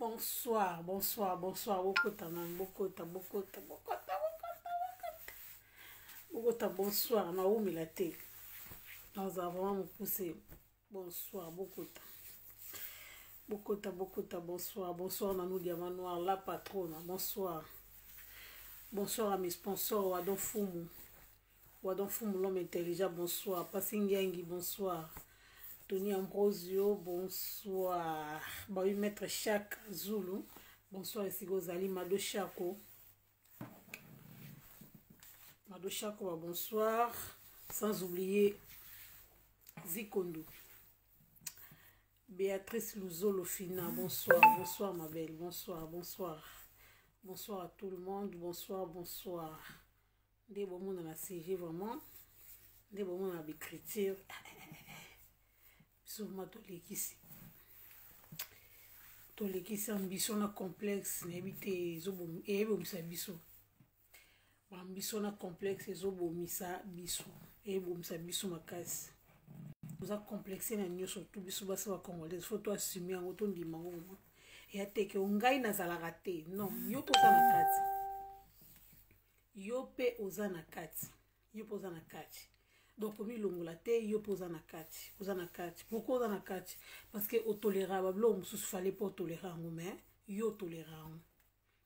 Bonsoir, bonsoir, bonsoir. Bokota nanu, bokota, bokota, bokota, bokota, bokota. Bokota, bonsoir. Naumela te. Naza vraiment mokuse. Bonsoir, bokota. Bokota, bokota, bonsoir. Bonsoir Nanou Diamant Noir, la patronne. Bonsoir. Bonsoir à mes sponsors, Wadon Fumu. Wadon Fumu, l'homme intelligent, bonsoir. Passingengi, bonsoir. Tony Ambrosio, bonsoir. Bawi Maître Chak Zulu, bonsoir. Esika ozali, Mado Chako. Mado Chako, ba bonsoir. Sans oublier Zikondo. Béatrice Luzolo Fina, bonsoir, bonsoir ma belle, bonsoir, bonsoir. Bonsoir à tout le monde, bonsoir, bonsoir. Nde bomona na sujet vraiment, nde bomona na l'écriture. Biso vraiment tolekisi. Tolekisi ambition na complexe, nayebi te eyebomisa biso. Ambition na complexe ezobomisa biso, eyebomisa biso makasi. Toza complexe na nyonso tu biso basi ba congolaise, faut to assumer yango, tondima yango vraiment. Ya te ke ngai nazalaka te, non, yo mpe oza na kati. Yo mpe oza na kati. Yo mpe oza na kati. Donc komilongola te, yo mpe oza na kati. Oza na kati. Pourquoi oza na kati? Parce que otolera ba biloko mosusu, fallait pas otolera yango, mais yo otolera yango.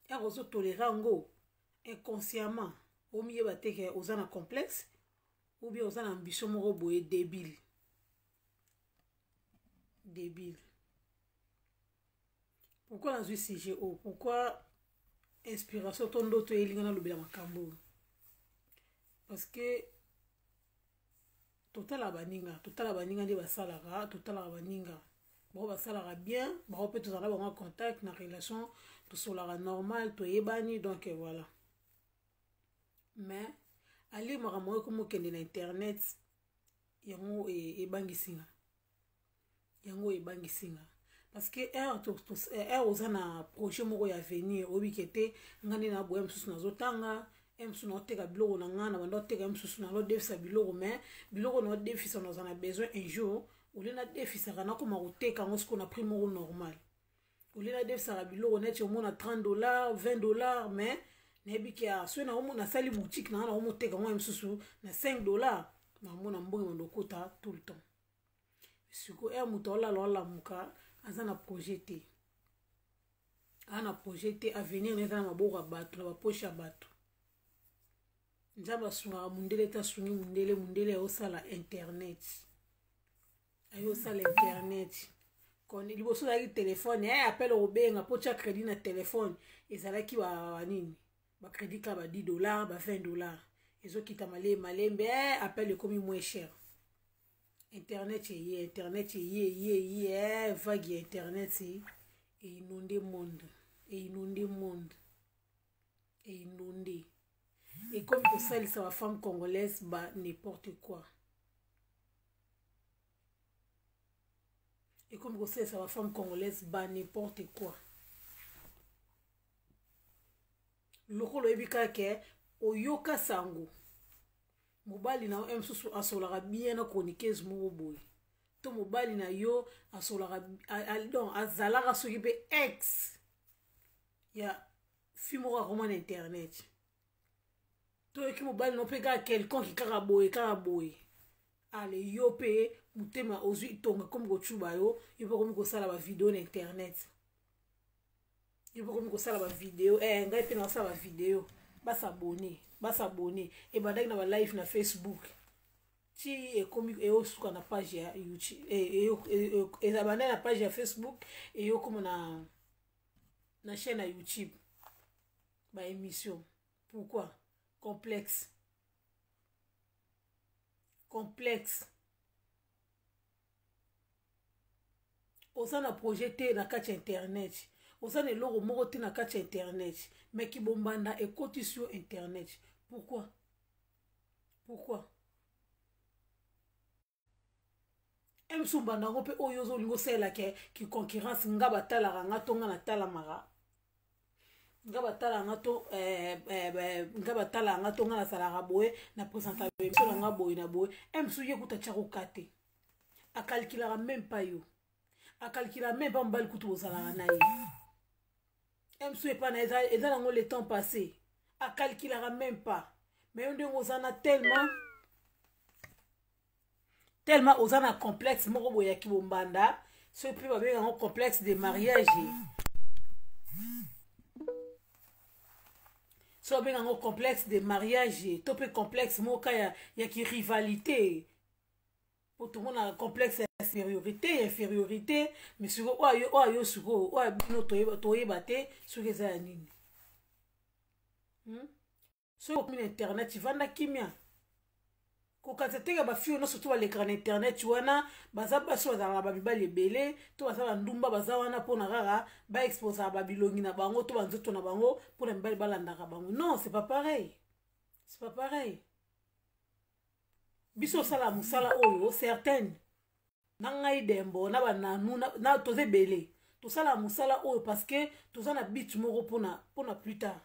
Ere ozotolera yango inconsciemment, omiyeba te ke oza na complexe ou bien oza na ambition moko boye débile. Débile. Pourquoi nazwi sujet oyo? Pourquoi inspiration to ndoto elinga nalobela makambo oyo? Parce que totala baninga, totala baninga nde basalaka, totalaka baninga bango basalaka bien, bango mpe tozala bango en contact na relation, tosolaka normal, toyebani, donc voilà. Mais ali makambo oyo komokende na internet, yango ebangisi nga. Yango ebangisi nga. Parce que heure oza na projet moko ya avenir, oyebi ke te nga nde na boya mosusu nazotanga, ye mosusu naoteka biloko na nga, na banda oteka, ye mosusu nalodefisa biloko, mais biloko naodefisa naza na besoin un jour olie nadefisaka, nakoma koteka yango sikoyo na prix moko normal. Olie nadefisaka biloko neti omona 30 $, 20 $, mais nayebi ke soki nasali boutique na nga, nakomoteka yango ye mosusu na 5 $, namona mbongo bando okota tout le temps. Sikoyo heure moto aolala olamuka, aza na projet te, aza na projet te, avenir na eza na maboko ya bato, na bapoche ya bato. Nzambe asungaka mundele te, asungi mundele, mundele ayosala internet, ayosala internet. Koni liboso ezalaki telefone, appel okobenga mpo tia crédit na telefone, ezalaki banini, bacrédit kaka ba 10 $, ba 20 $, ezokita malembe malembe, appel ekomi moins cher. Internet eye, internet eye, eye, eye, vague ya internet einonde monde, einonde monde, einonde. Ekomi kosalisa ba femme congolaise ba n'importe quoi. Ekomi kosalisa ba femme congolaise ba n'importe quoi. Lokola oyebi kaka ke oyoka sango mobali na yo mosusu asolaka bien na chroniqueuse moko boye, to mobali na yo asolaka, donc azalaka soki mpe ex ya fille moko akoma na internet, to yoki mobali na yo mpe kaka quelconque kaka boye kaka boye, ale yo mpe motema ozwi tonga komi kocuba yo, yo mpe komi kosala bavideo na internet, yo mpe komi kosala bavideo, ngai mpe nasala bavideo, basabone, basabone. Ebandaki na balive na Facebook ti ekomi eyosuka na page ya YouTube, ebandaki na page ya Facebook, eyokoma na chaîne ya YouTube, ba émission. Pourquoi? Complexe, complexe. Oza na projet te na kati ya internet, oza na eloko moko te na kati ya internet, mais kibombanda ekotisi yo internet. Pourquoi? Pourquoi? Mosusu mbanda yango mpe oyo ozolinga osalelaka ki concurrence, nga batalaka nga to nga natalamaka, nga batalaka nga to nga batalaka nga to nga nasalaka boye na présenta émission na nga boye na boye. Mosusu ye kuta tia koka te, akalkulaka même pas yo, akalkulaka même pas mobali kutu bozalaka na ye. Msu epa na eza nango le temps passé, akalkulaka même pas. Mais yo ndenge oza na tellement tellement oza na complexe moko boye ya kibombanda, soki mpe babenga yango complexe de mariage, so babenga yango complexe de mariage to mpe complexe moko ya kirivalité, po tomona complexe ya supériorité, ya infériorité. Mais sikoyo oyo oyo yo sikoyo oyo bino toyeba te soki eza ya nini, Soki okomi na internet, vanda kimia. Kokanisa teke bafille nyonso to balekaka na internet wana baza basi bazalaka na bamibali ebele to baza bandumba. Baza wana mpona kaka baexposaka babilongi na bango to banzoto na bango mpona mibali balandaka bango. Non, c'est pas pareil, c'est pas pareil. Biso osala mosala oyo, certaine na ngai dembo na bananu na toza ebele, tosala mosala oyo parce que toza na but moko mpona plus tard.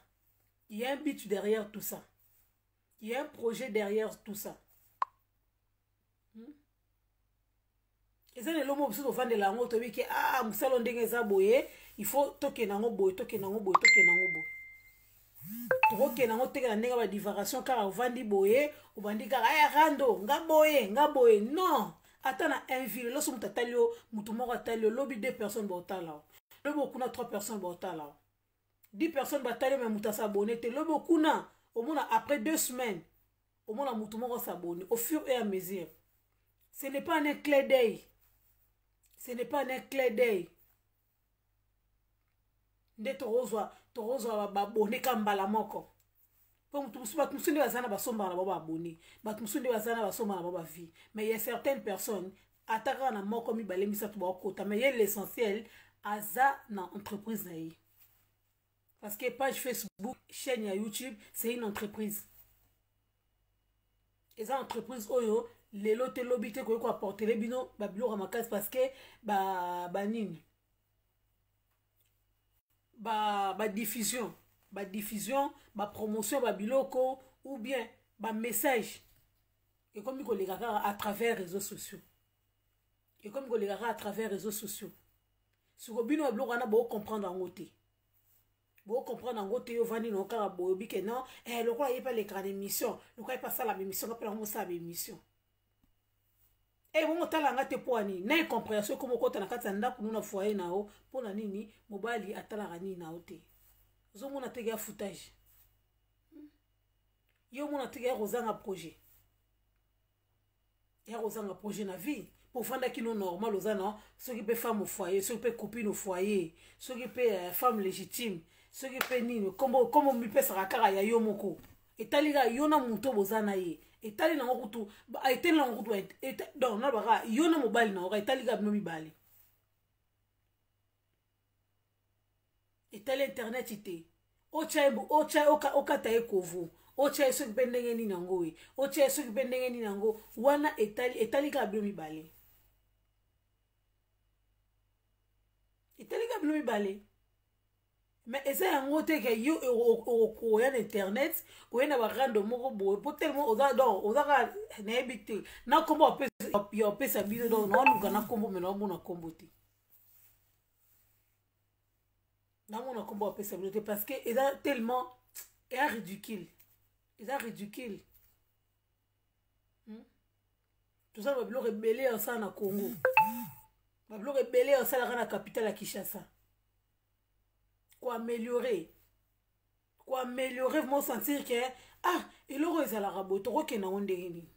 Il y a un but derrière tout ça, il y a un projet derrière tout ça. Eza na eloko biso tovandela yango, toyebi ke ah, mosala ndenge eza boye, il faut tokende yango boye, tokende yango boye, tokende yango boye. Tokokende yango teke na ndenge ya badivagation kaka ovandi boye, obandi kaka eh, rando nga boye, nga boye. Non, ata na un ville loso moto atali yo, moto moko atali yo, lobi deux personnes baotala yo, lobi okuna trois personnes baotala yo, 10 personnes batali, mais moto as'abonner te. Lobi okuna omona après 2 semaines omona moto moko s'abonner. Au fur et à mesure, ce n'est pas un clin d'œil, ce n'est pas un clin d'œil nde tokozwa baabonnés ka mbala moko. Mpo moto mosusu, bato mosusu nde baza na basombaka na bango baabonnés, bato mosusu nde baza na basombaka na bango bavues. Mais ya certaines personnes, ata kaka na moko, mibale, misato baokota, mais ye l'essentiel aza na entreprise na ye, parce que page Facebook, chaîne ya YouTube, c'est une entreprise. Eza entreprise oyo lelo te, lobi te, koki koapporter bino babiloko ya makasi, parce que banini, badiffusion, bapromotion, babiloko ou bien bamessage ekomi koleka kaka à travers réseaux sociaux, ekomi koleka kaka à travers réseaux sociaux. Siko bino babiloko wana bocomprendre yango te, bocomprendre yango te. Yo ovandi na kaka boye, obi ke non, eh, lokola ye mpe alekaka na émission, lokola ye mpe asala baémission, nga mpe nango mosala baémission. E bongo otala nga te mpo ani na incompréhension ekoma okota na kati ya ndako no, na foyer na yo. Mpo na nini mobali atalaka nini na yo te? Ozomona teke ya foutage. Ye omona teke ya kozanga projet, ya kozanga projet na vie. Mpo ofandaki no normal, oza na soki mpe femme au foyer, soki mpe copine au foyer, soki mpe femme légitime, soki mpe nini, kombo mipesaka kaka ya yo moko, etali kaka yo na moto boza na ye, etali nango kutu, etali nango kutu. Donc nalobaka yo na mobali na yo, etali kaka bino mibale, etali internet te. Otya, otya, okata ye kovo, otya ye soki mpe ndenge nini yango, ye otya ye soki mpe ndenge nini yango wana, etali kaka bino mibale, etali kaka bino mibale. Mais eza yango te ke yo okoya na internet, oye na barando moko boye, po tellement oza, donc oza kaka, nayebi te na nkombo ya opesa bino. Donc naoluka na nkombo, mais naomona nkombo te, namona nkombo apesa bino te, parce que eza tellement, eza ridicule, eza ridicule. Toza na babiloko ebele ya osala na Congo, babiloko ebele ya osalaka na capitale ya Kinshasa, koaméliorer vraiment, sentir ke ah, eloko ezalaka boye, tokokende yango ndenge nini.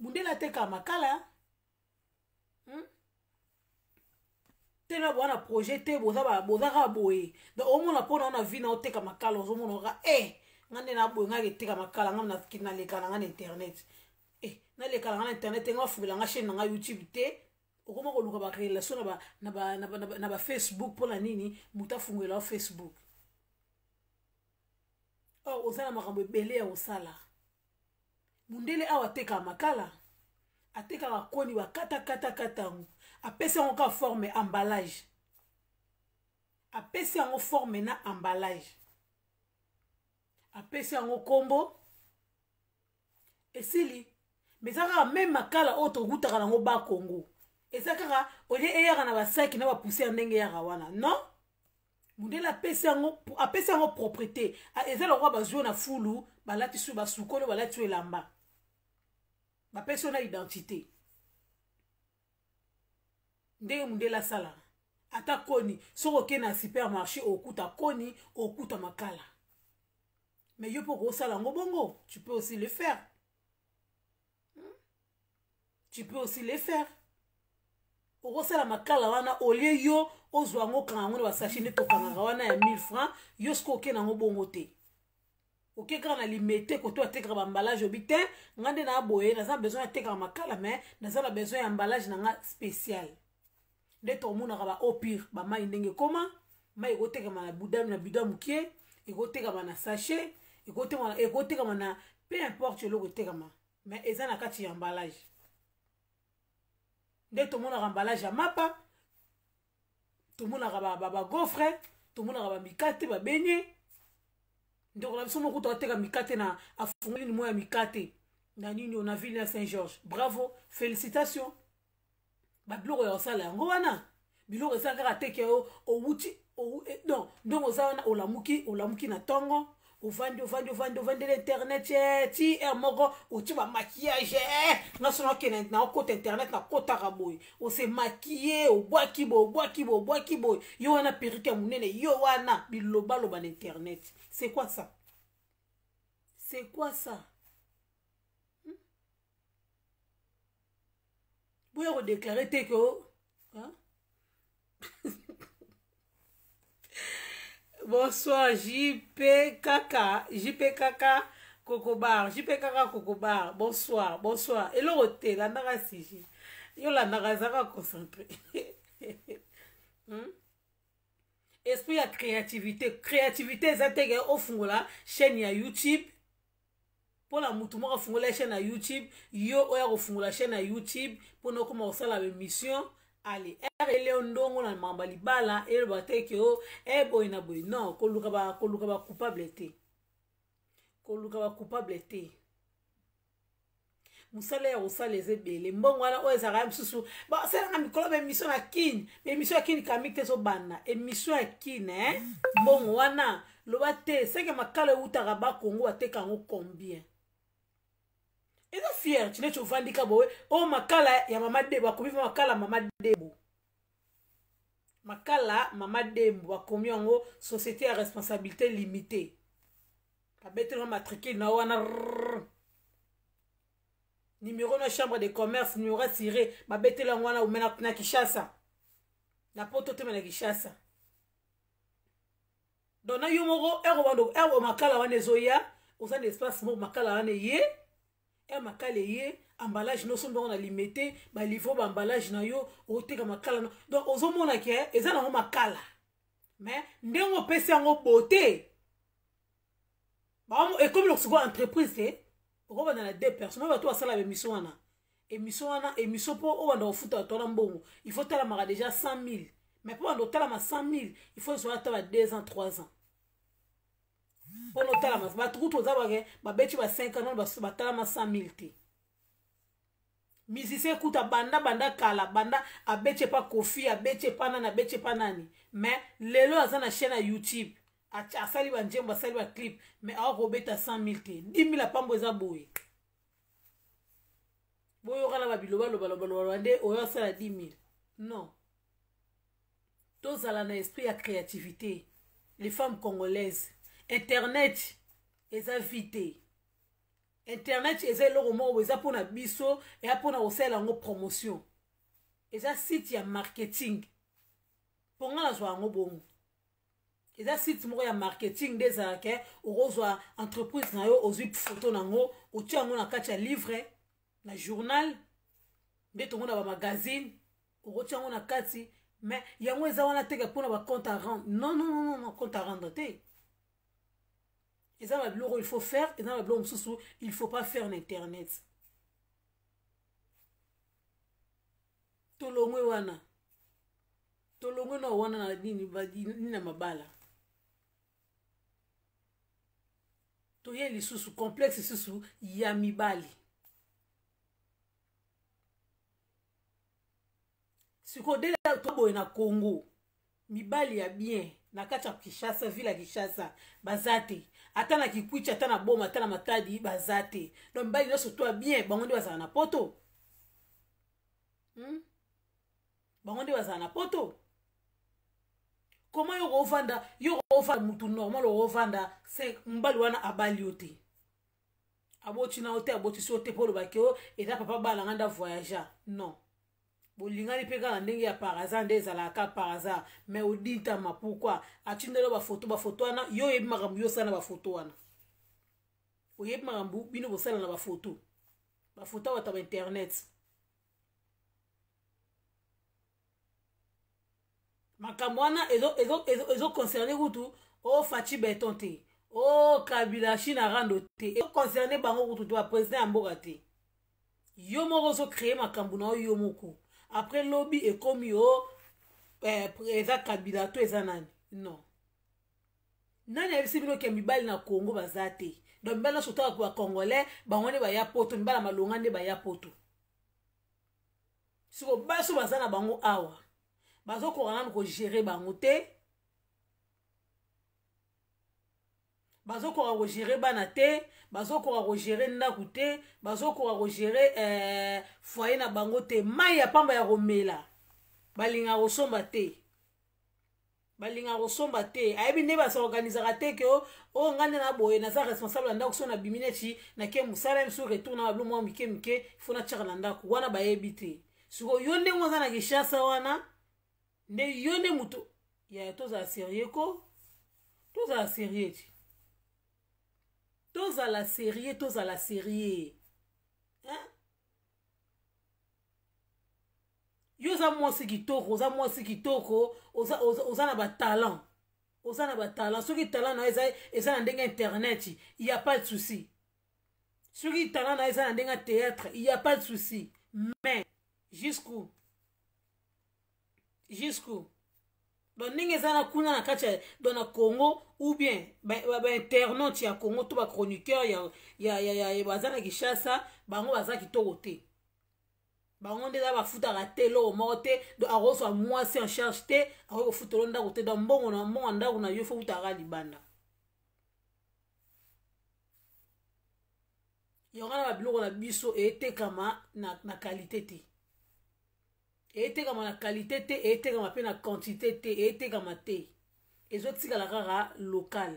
Mundele atekaka makala, Tena boza na projet te, boza kaka boye. Donc omona mpona wana vie na oteka makala, ozomona kaka e nga nde na boye, nga eteka makala, nga naleka na nga na internet, e naleka na nga na internet, nga bafungela nga chaîne na nga YouTube te. Okoma koluka barelation na bafacebook. Mpona nini moto afungela yo Facebook? Or oza na makambo ebele ya kosala. Mundele awa atekaka makala, atekaka koni, bakatakatakata yango, apesi yango kaka forme, emballage, apesi yango forme na emballage, apesi yango nkombo, esili. Mais eza kaka même makala oyo tokutaka nango Bakongo, eza kaka olie eyaka na basaki na bapoussière ndenge eyaka wana. Non. Mundele apesi yango, apesi yango propriété. Eza lokola bazwi yo na fulu, balatisi yo, basukoli yo, balati yo elamba, bapesi yo na identité. Ndenge mundele asalaka, ata koni, soki okei na supermarché okuta koni, okuta makala. Mais yo mpo okosala yango bongo, tu peux aussi le faire. Tu peux aussi le faire. Okosala makala wana, olie yo ozwa yango, okanga yango na basachet nde tokangaka wana ya 1000 francs. Yo soki okei nango bongo te, oke kaka na Limete, koto atekaka baemballage, obi te, nga nde na boye, naza besoin atekaka makala, mais naza na besoin ya emballage na nga spécial. Nde tomonaka ba eau pure, bamai ndenge ekoma, mai ekotekama na buda, na bidon mokie, ekotekama na sachet, ekotekama na peu importe eloko etekama, mais eza na kati ya emballage. Nde tomonaka emballage ya mapa, tomonaka bagaufre, tomonaka bamikate, babenye. Ndeko na biso moko toateka mikate na afungoli nini, mwa ya mikate na nini, na ville ya Saint Georges. Bravo, félicitation. Babiloko ya kosala yango wana, biloko eza kaka teke yo owuti donc ndenge oza wana, olamuki, olamuki na ntongo, ovandi, ovandi, ovandi, ovandeli internet ti heure moko, otie bamaquillage. Nga so nakende, naokota internet, nakotaka boye, ose maquille, obwaki boye, obwaki boye, obwaki boye, yo wana perruque ya monene, yo wana bilobaloba na internet. C'est quoi ça? C'est quoi ça? Boya kodéclarer te ke, hein? Bonsoir JP Kaka, JP Kaka Kokobar, JP Kaka Kokobar, bonsoir, bonsoir. Eloko te, landaka sujet. Yo landaka, ezaka concentré. Esprit ya créativité, créativité eza te ke ofungola chaîne ya YouTube mpona mutu moko afungola chaîne ya YouTube, yo oya kofungola chaîne ya YouTube mpona okoma kosala baémission. Ale ere eleo ndongo na makambo ya libala, eloba te ke o eboye na boye. Non, koluka bacoupable te, koluka bacoupable te. Mosala ya kosala eza ebele. Mbongo wana oyo ezalaka ya mosusu, basalaka mikolo baémission na Kine, baémission ya Kine kamik te, ezobanda émission ya Kine, eh? Mbongo wana, loba te seke makala eutaka Bakongo, bateka yango combien? Eza fier ti neti ovandika boye, oyo makala ya mama Debo, akomi makala mama Debo, makala mama Dembo, bakomi yango société ya responsabilité limitée, babetelaka matricule na wana, numéro na chambre de commerce, numéro assuré, babeteli yango wana ome na Kinshasa, na Poto teme na Kinshasa. Donc na yo moko ere bando ere makala wana ezoya, oza na espace moko, makala wana eye, ere makala eye, emballage nyonso ndongo na Limete, balivre baemballage na yo, oteka makala. Donc ozomona ke eza nango makala, mais ndenge opesi yango beauté, ekomi loko sikoyo entreprise te. Okobanda na deux personnes, oyo bato basala baémission wana, émission wana, émission mpo obanda kofuta bato wana mbongo, il faut talamaka déjà 100 000. Mais mpo banda otalama 100 000, il faut ezwa ata ba 2 ans, 3 ans mpona otalama. Bato kutu oza bake babeti ba 5 ans, nano batalama 100 000 te. Musicien kuta banda banda kala, banda abeti epa Kofi, abeti epa nani, abeti epa nani, mais lelo aza na chaîne ya YouTube, asali banzembo, asali baclip, mais awa kobeta 100 000 te, 10 000 apambo. Eza boye, boyokana babiloba nde oyo asala 10 000. Non, tozala na esprit ya créativité, les femmes congolaises. Internet eza vie te. Internet eza eloko moko boye, eza mpona biso, eya mpona kosalela yango promotion, eza site ya marketing. Mpo nga nazwa yango bongo, eza site moko ya marketing nde ezalaka. Okozwa entreprise na yo, ozwi photo nango, otia yango na kati ya livre, na journal, nde tomona bamagazine, okotia yango na kati. Mais yango eza wana teke mpona bacompte à rendre. Non, non, non, non, compte à rendre te. Eza babiloko il faut faire, eza babiloko mosusu il faut pas faire na internet. Tolongwe wana, tolongwe na wana na nini, nini na mabala. Toye lisusu complexe lisusu ya mibali. Sikoyo dele toboye na Congo, mibali ya bien. Na kati ya Kinshasa, ville ya Kinshasa, baza te. Ata na Kikwiti, ata na Boma, ata na Matadi, baza te. Donc mibali nyonso to ya bien, bango nde bazala na poto. Bango nde bazala na poto. Comment yo kovanda, yo kovanda mutu normal okovanda, c'est mobali wana abali yo te. Aboti na yo te, abotisi yo te po olobaki yo eza papa bana nga nda voyagea. Non. Bolingani mpe kaka ndenge ya par hasard nde ezalaka par hasard, mais odintama pourquoi? Atindeli yo bafoto, bafoto wana yo oyebi makambo yo osala na bafoto wana. Oyebi makambo bino bosala na bafoto. Bafoto ya bato ya internet. Makambo wana ezo concerne kutu o Fatshi Beton te, o Kabila China Rando te, ezo concerne bango kutu te, ba président ya mboka te. Yo moko ozo créer makambo na yo moko. Après lobi ekomi yo eza Kabila to eza nani? Non. Nani ayebisi bino ke mibali na Congo baza te? Donc mibali nyonso toka ba Congolais, bango nde baya poto, mibali ya malonga nde baya poto. Siko baso baza na bango awa, bazokoka nanu kogérer bango te, bazokoka kogérer bana te, bazokoka kogérer ndako te, bazokoka kogérer foyer na bango te. Mai ya pamba ya komela balingaka kosomba te, balingaka kosomba te. Ayebi nde basorganisaka te ke oyo ngai nde na boye naza responsable ya ndako, so nabimi neti nake mosala misu retour na babilo mwa mike mike fo natiaka na ndako wana, bayebi te. Sikoyo yo ndenge oza na Kinshasa wana nde yo nde moto ya tozala sérieux ko, tozala sérieux ti, tozala sérieux, tozala sérieux, hein? Yo oza mwasi kitoko, oza mwasi kitoko, oza na batalent, oza na batalent. Soki talent na yo eza na ndenge internet, il y a pas de souci. Soki talent na yo eza na ndenge ya théâtre, il y a pas de souci. Mais jusqu'où? Jusqu'où? Donc ndenge eza na kuna na kati ya donc na Congo ou bien bainternaute ya Congo to bachroniqueur ya baza na Kinshasa, bango baza kitoko te. Bango nde eza bafutaka te eloko moko te. Donc akozwa mwasi en charge te, akoki kofutela ndako te. Donc mbongo na mbongo ya ndako na yo fo futaka libanda. Yango wana babiloko na biso etekama na qualité te, etekama na qualité te, etekama mpe na quantité te, etekama te, ezotikala kaka local,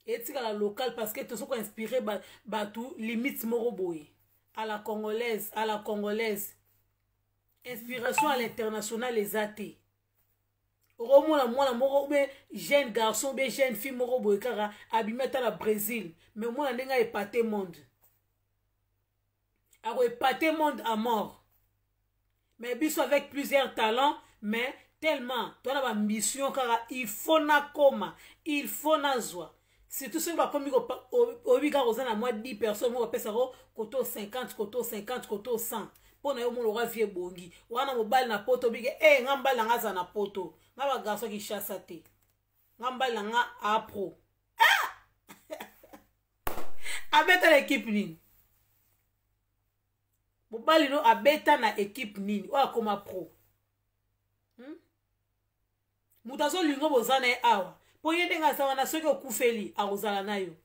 etikala local parce que tozo koinspire bato limite moko boye à la congolaise, à la congolaise. Inspiration à l'international eza te. Okomona mwana moko ou bien jeune garçon ou bien jeune fille moko boye kaka abimi ata na Brésil, mais omona ndenge aepate monde, akoepate monde à mort. Mais biso avec plusieurs talents, mais tellement toza na baambition kaka il faut nakoma, il faut nazwa. Surtout soki bakomi oyebi kaka oza na mwa 10 personnes moko bapesako koto 50, koto 50, koto 100 mpo na yo mona oka vie ebongi wana. Mobali na poto obike e nga mobali na nga aza na poto, nga bagarçon Kinshasa te, nga mobali na nga apro ah! Abeta na équipe nini? Mobali no abeta na équipe nini oyo akoma pro? Moto azolinga boza na ye awa mpo ye ndenge aza wana, soki okufeli akozala na yo,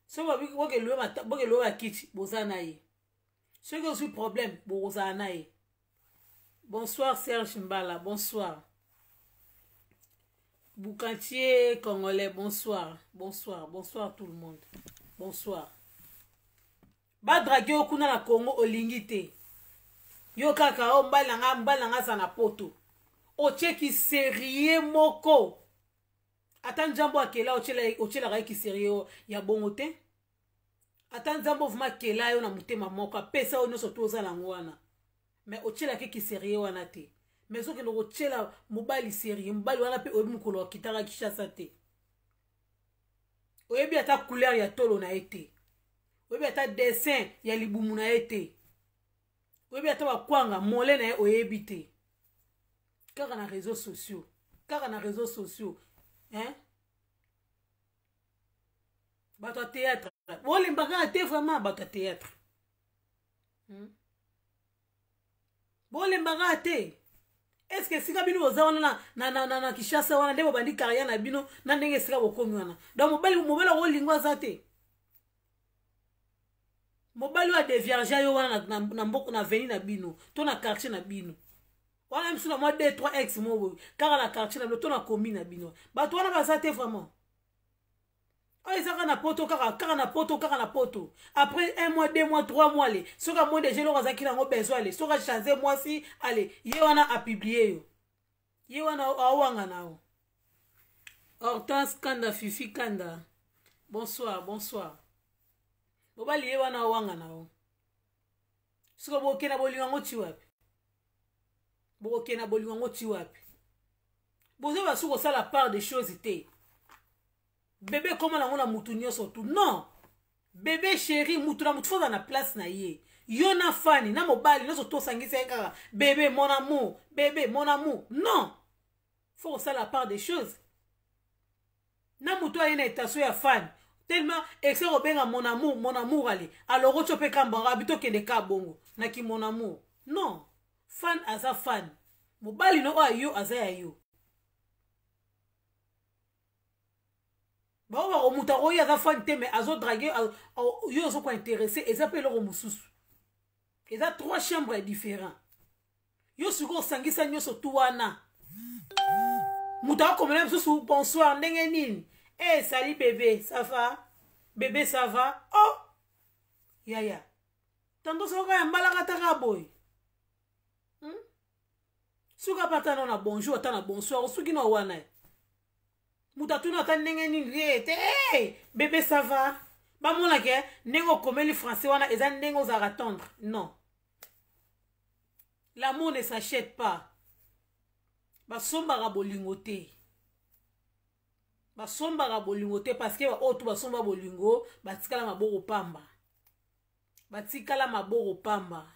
soki bokeloe bakiti boza na ye, soki ozwi problème bokozala na ye. Bonsoir Serge Mbala, bonsoir Boucantier congolais, bonsoir, bonsoir, bonsoir tout le monde, bonsoir. Badraguer yo kuna na Congo olingi te, yo kaka o mobali na nga, mobali na nga aza na poto. Otieki sérieux moko, ata nzambe akela otielaka ye kisérieux ya bongo te. Ata nzambe ovuma akela yo na motema moko, apesa yo nyonso to oza nango wana, mais otielaki kisérieux wana te. Mais ozokende kotiela mobali sérieux, mobali wana mpe oyebi mokolo akitaka Kinshasa te, oyebi ata couleur ya tolo na ye te, oyebi ata dessin ya libumu na ye te, oyebi ata bakwanga mole na ye oyebi te, kaka na réseaux sociaux, kaka na réseaux sociaux, hein? Bato ya théâtre bolemba kaka te, vraiment bato ya théâtre, Bolemba kaka te. Est ce que esika bino boza wana na, na, na, na, na Kinshasa wana nde bobandi carrière na bino na ndenge esika bokomi wana? Donc mobali, mobali akolingo aza te. Mobali oyo adevierge yo wana na, na, na mboka, na avenue na bino to na quartier na bino wana, misu na mwa 2 3 ex mo boye kaka na quartier na bino to na commune na bino, bato wana baza te vraiment. Oyo eza kaka na poto, kaka kaka na poto, kaka na poto. Après un mois, 2 mois, 3 mois, ale soki amoni deja eloko azalaki nango besoin, ale soki achange mwasi, ale ye wana apublie yo, ye wana awanga na yo. Hortense Kanda, Fifi Kanda, bonsoir, bonsoir. Mobali ye wana awanga na yo. Soki bokenda bolingo yango ti wapi? Bokokenda bolingo yango ti wapi? Boza basuki kosala part des choses te. Bebe ekóma nango na mutu nyonso tu. Non, bebe, chéri, mutu na mutu foza na place na ye. Yo na fani na mobali nyonso tosangisa ye kaka bebe mon amour, bebe mon amour. Non, faut kosala part des choses na motu aye na etation ya fani tellement excès kobenga mon amour, mon amour. Ale aloko tio mpe kambanga abi tokende ka bongo naki mon amour. Non, fan aza fan. Mobali no oyo yo aza ya yo. Bao bakomuta oyo aza fan te, mais azodrague yo, ozokointeresse. Eza mpe eloko mosusu, eza trois chambres différent. Yo sikoyo osangisa nyonso tu wana, moto akomela mosusu bonsoir, ndenge nini? E sali bébé, ça va bébé, ça va. Oh yaya, tando soka ya mbalaka taka boye, Soki apata nano na bonjour, ata na bonsoir, osuki na wana. Moto atuni ata ndenge nini ye te, hey, bébé, ça va. Bamonake ndenge okomeli français wana, eza ndenge ozalaka tendre. Non, l'amour ne s'achète pas. Basombaka bolingo te, basombaka bolingo te, parce que baoyo tu basomba bolingo batikala maboko pamba, batikala maboko pamba.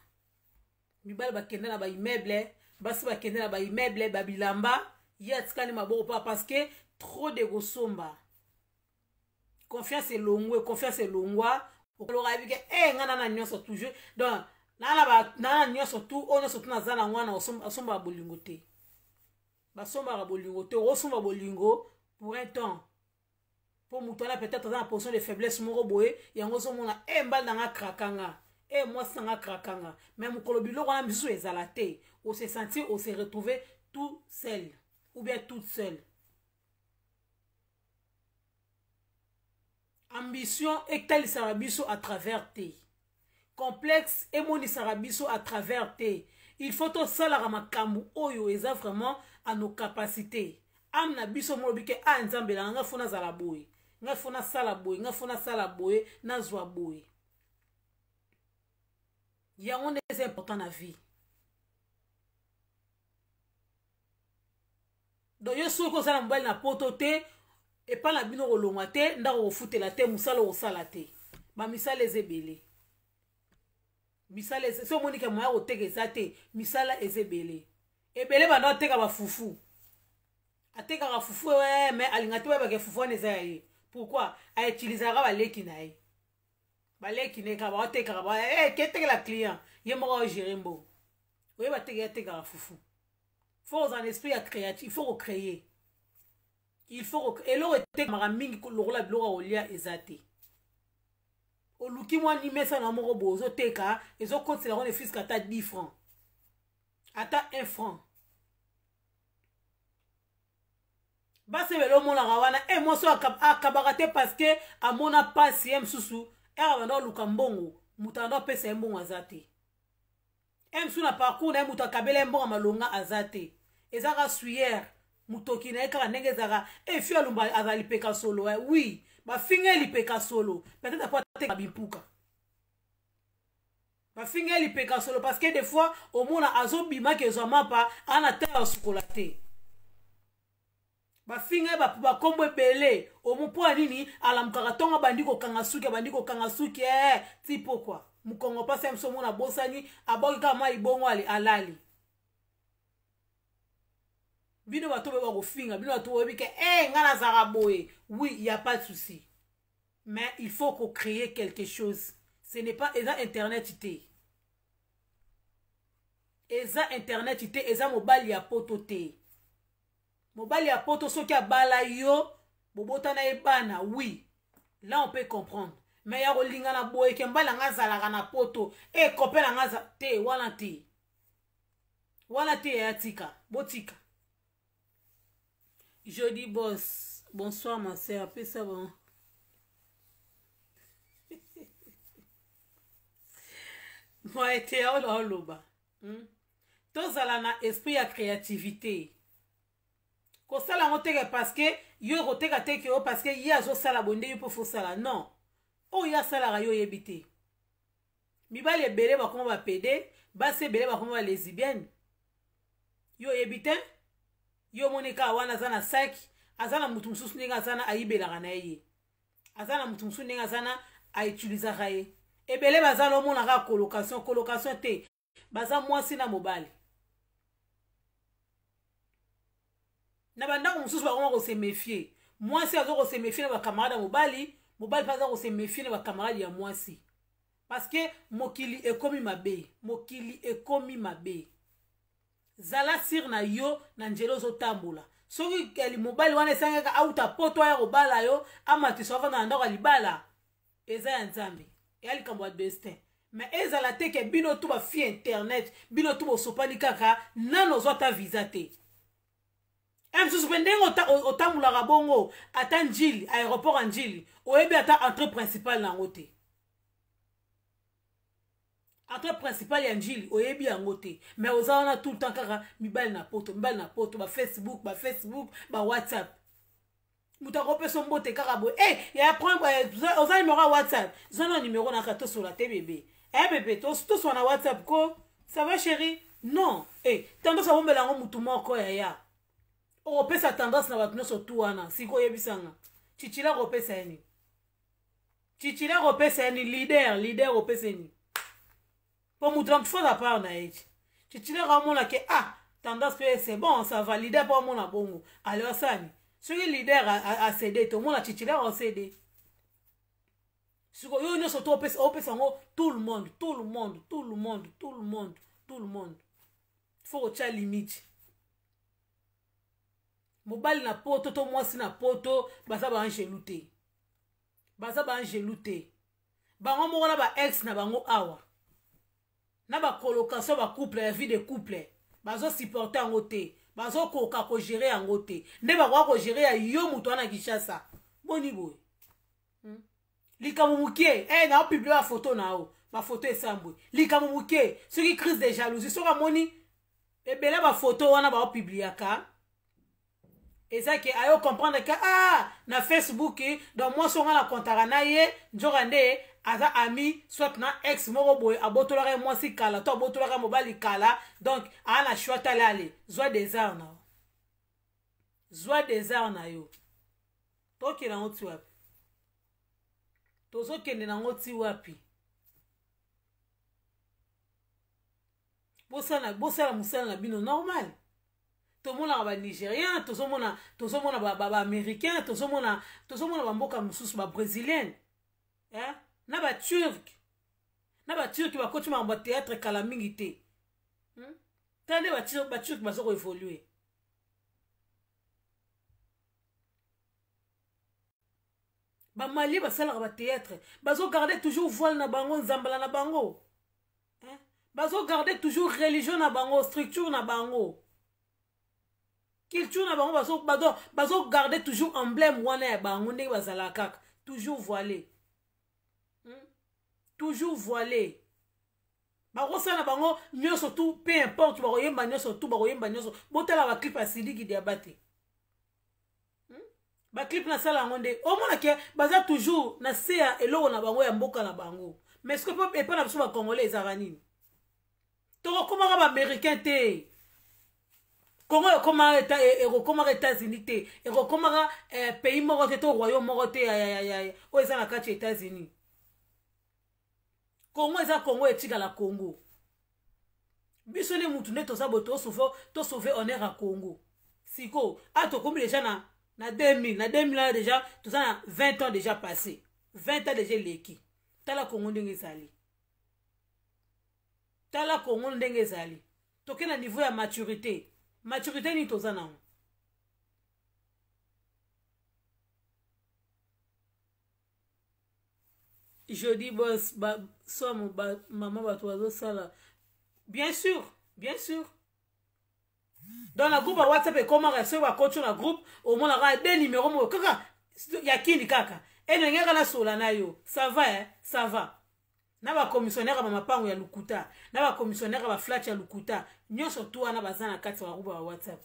Mibali bakende na baimmeuble, basi bakende na baimmeuble, babilamba, ye atikali maboko pamba, parce que trop de kosomba, confiance elongwe, confiance elongwa. Okoloka yebi ke e ngai nana nyonso toujours, donc nana nyonso tu, oyo nyonso tu naza na wana. Asombaka bolingo te, basombaka bolingo te. Okosomba bolingo pour un temps, mpo moto wana peut-être aza na position de faiblesse moko boye, yango ozomona e mbali nanga krakanga, e mwasi nanga krakanga. Mais mokolo biloko wana misusu ezala te, ose sentir, ose retrouver tout seul ou bien toute seule. Ambition etalisaka biso à travers te, complexe emonisaka biso à travers te. Il faut tosalaka makambo oyo eza vraiment à nos capacités. Ame na biso molobi ke a Nzambe na nga, faut nazala boye, ngai faut nasala boye, ngai faut nasala boye, nazwa boye. Yango nde eza important na vie. Donc yo soki oza na mobali na poto te, epai na bino kolongwa te, ndako kofutela te, mosala okosala te. Bamisala eza ebele, misala so omoni ke moya koteka eza te, misala eza ebele ebele. Banda oteka bafufu, atekaka fufu, mais alinga te bayebaka fufu wana eza ya ye. Pourquoi? Autilisaka baleki na ye, baleki na ye kaka baotekaka ketekela client, ye moko aogere mbongo. Oyeba teke atekaka fufu. Faut ozala na esprit ya créatif, il faut kocréer, il faut eloko etekamaka mingi lokola biloko ya kolia eza te. Oluki mwa nimesa na moko boye, ozoteka, ezokotela ngo ne fiske ata 10 francs, ata 1 franc. Basi ebele omonaka wana e mwasi akabaka te, parce que amona mpasi. Ye mosusu ere banda oluka mbongo, moto anda opesa ye mbongo aza te. E mosusu na parcours na ye, moto akabela ye mbongo malonga aza te. Ezaka suyere motoki na ye kaka ndenge ezalaka. E fi alumba aza lipeka solo. Oui, bafinga ye lipeka solo, peut-être apo ateka bimpuka. Bafinga ye lipeka solo parce que des fois omona azobimaki ezwa mapa ana te, asukola te. Bafinga ye bakombo ebele. Omo mpo ya nini? Alamukaka ntongo, abandi kokanga suki, abandi kokanga suki ti pokwa, mokongo mpasi ya miso. Omona abosani, abwaki kaka mai bongo, ale alali. Bino bato boyeba kofinga, bino bato boyebi ke ngai nazalaka boye. Oui, y a pas de souci, mais il faut ko créer quelque chose. Ce n'est pas eza internet te. Eza internet te, eza mobali ya poto te. Mobali ya poto soki abala yo, bobotana ye bana, oui. Là on peut comprendre. Mais ya kolingana boye ke mbala nga azalaka na poto, e copain na nga te, wana te. Wana te ya tika, botika. Jodi boss, bonsoir ma sœur, pesa bon. Moi ete ya ola oloba. Tozala na esprit ya créativité. Kosala yango teke parce que yo ekoteka teke yo parce que ye azosala boye nde yo mpe fosala. Non. Oyo ye asalaka yo oyebi te. Mibali ebele bakoma ba PD, basi ebele bakoma ba lesbienne. Yo oyebi te? Yo omoni kaka wana aza na sac, aza na mutu mosusu ndenge aza na ayibelaka na ye. Aza na mutu mosusu ndenge aza na autilisaka ye. Ebele baza na omona kaka colocation, colocation te. Baza mwasi na mobali. Na bandako mosusu bakoma ko se méfier. Mwasi aza ko se méfier na ba camarade ya mobali, mobali pe aza ko se méfier na ba camarade ya mwasi. Parce que mokili ekomi mabe, mokili ekomi mabe. Zala sire na yo na nzela ozotambola. Soki kali mobali wana esangaka auta poto aya kobala yo, amatisa avanda na ndako ya libala, eza ya Nzambe, ya likambo ya destin. Mais ezala te ke bino tu ba fille internet, bino tu bosopani kaka nano ozwa ta visa te. Mosusu pe ndenge otambulaka bongo ata Njili, aéroport ya Njili, oyebi ata entrée principale na yango te. Entrée principale ya Njili oyebi yango te, mais oza wana tout le temps kaka mibali na poto, mibali na poto, ba Facebook, ba Facebook, ba WhatsApp. Moto akopesa mbote kaka boye. Eh, ya prendre, oza numéro ya WhatsApp. Zwa na numéro na ka tosola te bébé. Eh bébé, tosola na WhatsApp ko. Ça va chérie? Non. Eh, tendance abombela yango mutu moko ya ya. Okopesa tendance na bato nyonso tu wana. Siko oyebisanga. Chichila kopesa ye nini? Chichila kopesa ye nini? Leader, leader kopesa ye nini? Po mutu na mutu faut part na ye. Chichila amona ke ah, tendance pe c'est bon, ça va. Leader po amona bongo. Allez asani. Soki leader a cédé, to mona Chichila a cédé. Siko yo nyonso to opesa, opesa yango tout le monde, tout le monde, tout le monde, tout le monde, tout le monde. Faut kotia limite. Mobali na poto to mwasi na poto baza ba angelu te. Baza ba angelu te. Bango moko na ba ex na bango awa. Na ba colocation ba couple ya vie de couple. Bazo supporter yango te. Bazo koka ko gérer yango te. Nde bakoka ko gérer ya yo moto wana Kinshasa. Boni boye. Likambo mokie, na publier ba photo na yo. Ba photo esambwe. Likambo mokie, soki crise de jalousie, soki amoni ebele ba photo wana ba publiaka. Eza ke ayo comprendre que ah na Facebook donc moi songa na contaka na ye nzoka nde aza ami soit na ex moko boye abotolaka ye mwasi kala to abotolaka mobali kala, donc a na choix tala ale zwa des arts na zwa des arts na yo. Tokende nango ti wapi? Tozokende nango ti wapi? Bosala, bosala mosala na bino normal. Tomonaka ba Nigériens, tozomona, tozomona ba, ba, ba Américains, tozomona, tozomona ba mboka mosusu, ba Brésiliens, eh? Na ba Turcs, na ba Turcs bakoti makambo ya théâtre kala mingi te. Tala nde ba Turcs, ba Turcs bazo ko évoluer. Ba Maliens basalaka ba théâtre, bazo garder toujours voile na bango, nzambala na bango. Hein? Bazo garder toujours religion na bango, structure na bango. Culture na bango, bazo, bazo, bazo garder toujours emblème wana ya bango ndenge bazalaka kaka. Toujours voilé. Toujours voilé. Bakosala na bango nyonso tout, peu importe, bakoyemba nyonso tout, bakoyemba nyonso. Botala ba clip ya Sidiki Diabaté. Ba clip na sala yango nde omona ke baza toujours na se ya eloko na bango ya mboka na bango. Mais est-ce que epa na biso ba Congolais ezalaka nini? Tokokomaka ba Américain te. Congo ekokomaka États-Unis te. Ekokomaka pays moko te to royaume moko te ya, ya, ya, ya, ya, oyo eza na kati ya États-Unis. Congo eza Congo, etikala Congo. Biso nde mutu nde toza boye, tosauve honneur ya Congo. Siko, a tokomi déjà na 2000, na 2000 wana déjà, toza na 20 ans déjà passé. 20 ans déjà eleki. Tala Congo ndenge ezali. Tala Congo ndenge ezali. Toke na niveau ya maturité. Maturité nini toza nango? Jeudi boss ba somo ba mama bato bazosala. Bien sûr, bien sûr. Donc na groupe ya WhatsApp ekomaka soki bakoti na groupe omonaka de numéro moko kaka ya kini kaka elenge kaka nasola na yo ça va eh? Ça va na bacommissionnaire ya bamapango ya lokuta na bacommissionnaire ya baflat ya lokuta nyonso tu wana baza na kati ya bagroupe ya WhatsApp.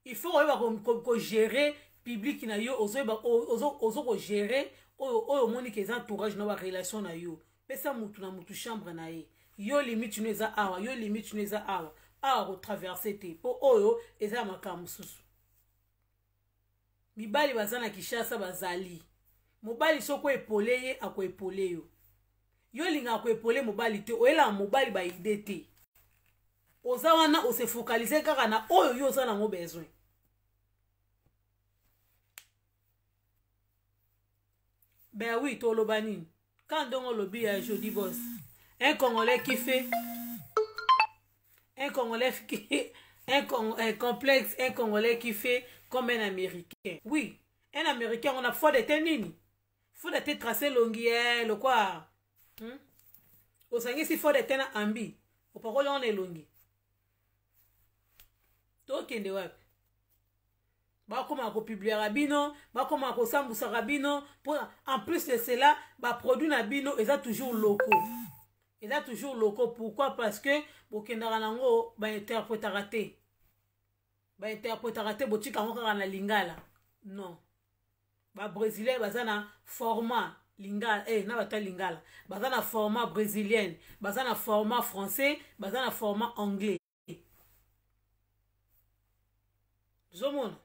Il faut koyeba kogérer public na yo, ozoyeba ozo kogérer oyo oyo omoni ke eza entourage na barelation na yo. Pesa mutu na mutu chambre na ye. Yo limite no eza awa, yo limite no eza awa, awa kotraverse te mpo oyo eza ya makambo mosusu. Mibali baza na Kinshasa bazali mobali soki oepole ye akoepole yo. Yo olingaka koepole mobali te, oyelaka mobali baide te, oza wana ose focaliser kaka na oyo yo oza nango besoin. Ben oui, toloba nini quand ndongo olobi ya Jodi Boss, un Congolais qui fait un Congolais qui un complexe, un Congolais qui fait comme un Américain. Oui, un Américain, on a foi de te nini fo de te trace elongi ye lokwa, Osangisi fo de te na ambi opakoli wana elongi, tokende wapi? Bakomaka kopubliaka bino, bakomaka kosambusaka bino mpo en plus de cela baproduit na bino eza toujours locaux, eza toujours locaux. Pourquoi? Parce que bokendaka nango bainterprétaka te, bainterprétaka te, botika yango kaka na lingala. Non, babrésilien baza na format lingala, na bato ya lingala baza na format brésilienne, baza na format français, baza na format anglais. Ozomona,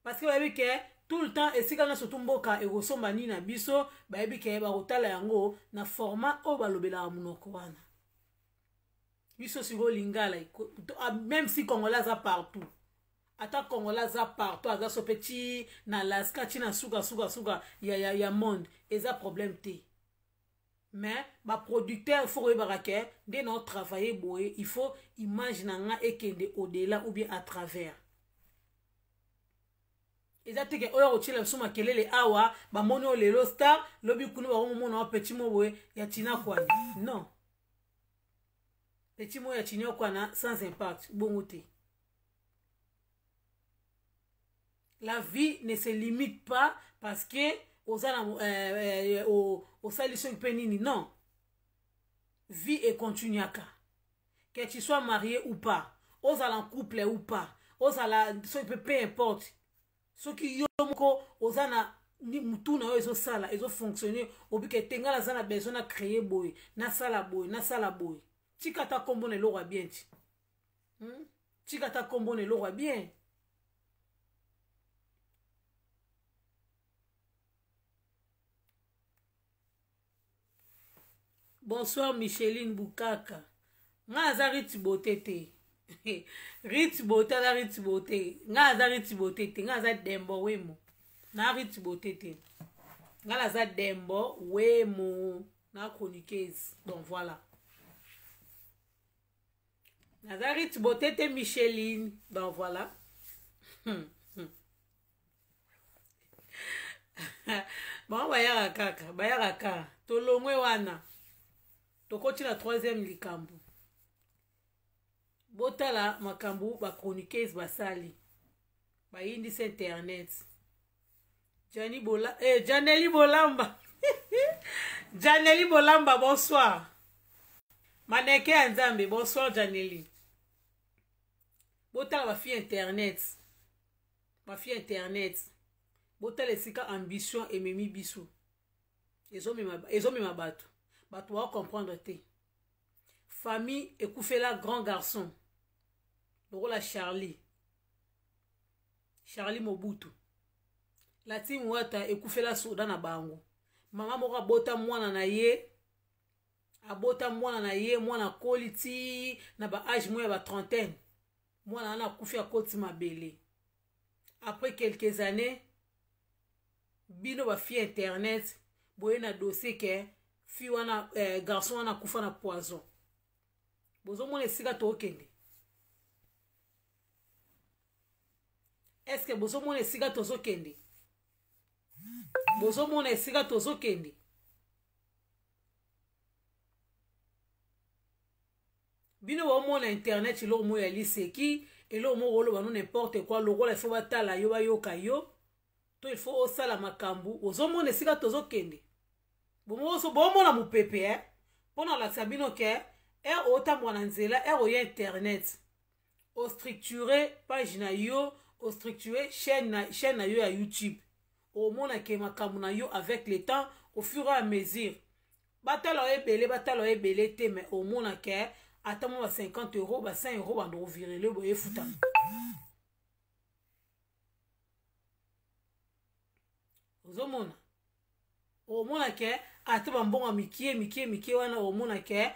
parce que bayebi ke tout le temps esika nyonso tu mboka ekosomba nini na biso, bayebi ke bakotala yango na format oyo balobelaka monoko wana. Biso sikoyo lingala, même si Congolais aza partout, ata Congolais aza partout, aza so mpe ti na Alaska, ti na suka suka suka ya monde, eza problème te. Mais baproducteur, faut koyebaka ke nde na otravaille boye, il faut image na nga ekende au-delà ou bien à travers. Eza te ke oyo akotiela biso makelele awa, bamoni oyo lelo star, lobi kuna bakomomona wa petit mo boye ya tina kwani. Non, petit mo ya tina kwana sans impact, bongo te. La vie ne se limite pas parce que oza na osali soki mpe nini. Non, vie econtinuaka, que tu sois marié ou pas, ozala en couple ou pas, ozala soki mpe peu importe. Soki yo moko oza na mutu na yo ezosala, ezofonctionne, obika ete ngai naza na besoin na créer boye, nasala boye, nasala boye, tika ata nkombo na eloko ya bien ti, Tika ata nkombo na eloko ya bien. Bonsoir Micheline Bukaka. Nga aza Riti Beauté te. Riti Beauté aza Riti Beauté. Nga aza Riti Beauté te. Nga aza Dembo Wemo. Na Riti Beauté te. Nga aza Dembo Wemo. Na chroniqueuse. Donc voilà. Naza Riti Beauté te Micheline. Donc voilà. Bango bayaka kaka, bayaka kaka. Tolongwe wana, tokoti na troisième likambo. Botala makambo bachroniqueuse basali, bayindisa internet. Jani Bola, Janeli Bolamba, Janeli Bolamba, bonsoir. Maneke ya Nzambe, bonsoir Janeli. Botala bafille internet, bafille internet, botala esika ambition ememi biso, ezomema bato, bato bakocomprendre te. Famille ekufela grand garçon lokola Charlie, Charlie Mobutu. La team Wata ekufela soda na bango. Mama moko abota mwana na ye, abota mwana na ye, mwana akoli ti na ba age moko ya ba trentaine, mwana wana akufi, akoti mabele. Après quelques années, bino bafille internet boye na dossier ke fille wana, garçon wana akufa na poison. Bozomona esika tokende. Est-ce que bozomona esika tozokende? Bozomona esika tozokende? Bino bomona internet eloko moko ya liseki, eloko moko oloba no n'importe quoi, lokola il faut batala yo, bayoka yo, to il faut osala makambo. Ozomona esika tozokende. Bomona mopepe eh? Mpo na olakisa bino ke ere otambola na nzela, ere oya internet, ostructure page na yo, ostructure chaîne na, chaîne na yo ya YouTube, omona ke makambo na yo avec le temps, au fur et à mesure, batala yo ebele, batala yo ebele te, mais omona ke ata mwa ba 50 euro, ba 100 euro bando kovirele boye, efutama. Ozomona, omona ke ata bambongo ya mikie mikie mikie wana, omona ke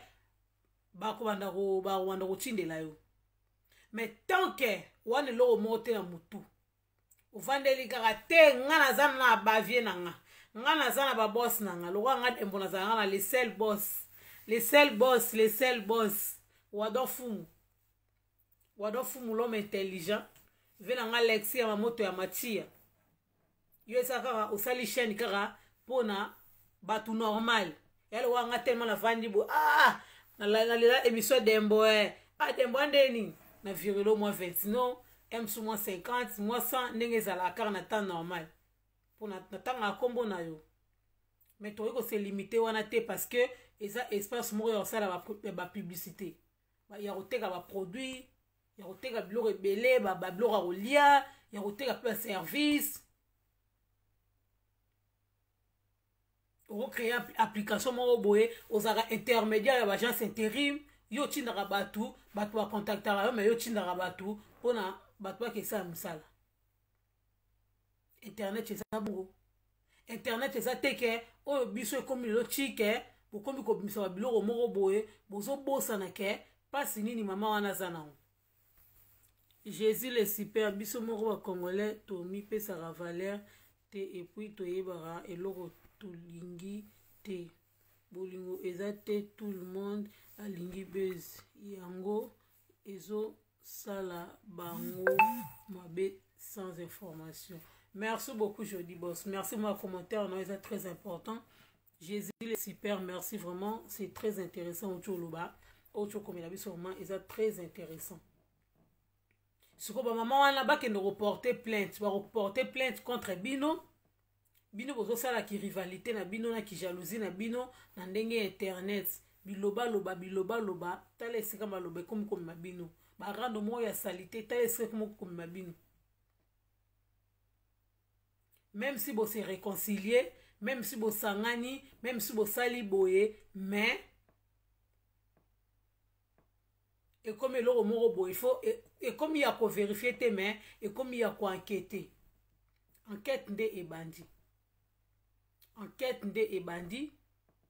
bakobanda bakobanda kotindela yo. Mais tant ke wana eloko moko te na motu, ovandeli kaka te, nga naza na bavie na nga, nga naza na baboss na nga, lokola nga Dembo nazala nga na le seul boss, le seul boss, le seul boss Wadon Fumu, Wadon Fumu, l'homme intelligent, ve na nga Lexi ya mamoto ya Matia. Yo eza kaka osali chaîne kaka mpona bato normal ya lokola nga, tellement navandi boye, ah, nalela émission ya Dembo, eh. Ah, Dembo ande nini na virilo mwa 20, non msu mwa 50, mwa 100, ndenge ezalaka kaka na temps normal mpona natangaka nkombo na yo. Mais tokoki kose limite wana te, parce que eza espace moko ya kosala bapublicité, ya koteka baproduit, ya koteka biloko ebele, babiloko ya kolia, ya koteka mpe baservice. Okocréer application moko boye, ozalaka intermédiaire ya baagence intérim, yo otindaka bato, bato bacontactaka yo, mais yo otindaka bato mpona bato bakesala mosala. Internet eza bongo. Internet eza te ke oyo biso ekomi lelo tike, bokomi kobimisa babiloko moko boye, bozobosana ke mpasi nini mama wana aza nango. Jésus le super. Biso moko bacongolais tomipesaka valeur te, et puis toyebaka eloko tolingi te. Bolingo eza te, tout le monde alingi buzz, yango ezosala bango mabe sans information. Merci beaucoup, Jodi Boss, merci. Moi, commentaire non, eza très important. Jésus le super, merci vraiment, c'est très intéressant. Oyo oloba, oyo okomela biso, vraiment eza très intéressant. Sikoyo bamama wana bakende koporter plainte, bakoporter plainte contre bino. Bino bozosalaki rivalité na bino na kijalousie na bino na ndenge ya internet, bilobaloba, bilobaloba. Tala esika maloba ekomi komema bino, barando moko ya saleté. Tala esika ekomi komema bino. Même si bose réconcilier, même si bosangani, même si bosali boye, mais ekomi eloko moko boye, faut ekomi ya kovérifier te, mais ekomi ya koenquêter. Enquête nde ebandi, enquête nde ebandi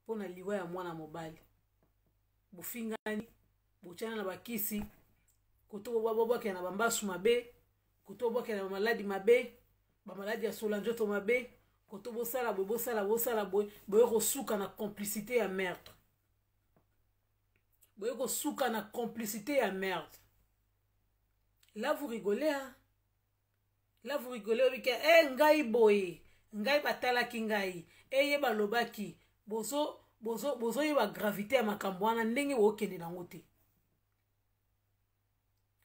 mpona liwa ya mwana mobali. Bofingani, botiana na bakisi, koto bobwakela na bambasu mabe, koto bobwakela na bamaladi mabe, bamaladi ya sola nzoto mabe, koto bosala boye, bosala, bosala boye, boye kosuka na complicité ya meurtre, boye kosuka na complicité ya meurtre. Là vous rigolez, hein? Là vous rigolez. Obike e ngai boye, ngai batalaki ngai, eye balobaki. Bozo bozoyeba gravité ya makambo wana ndenge bokende nango te.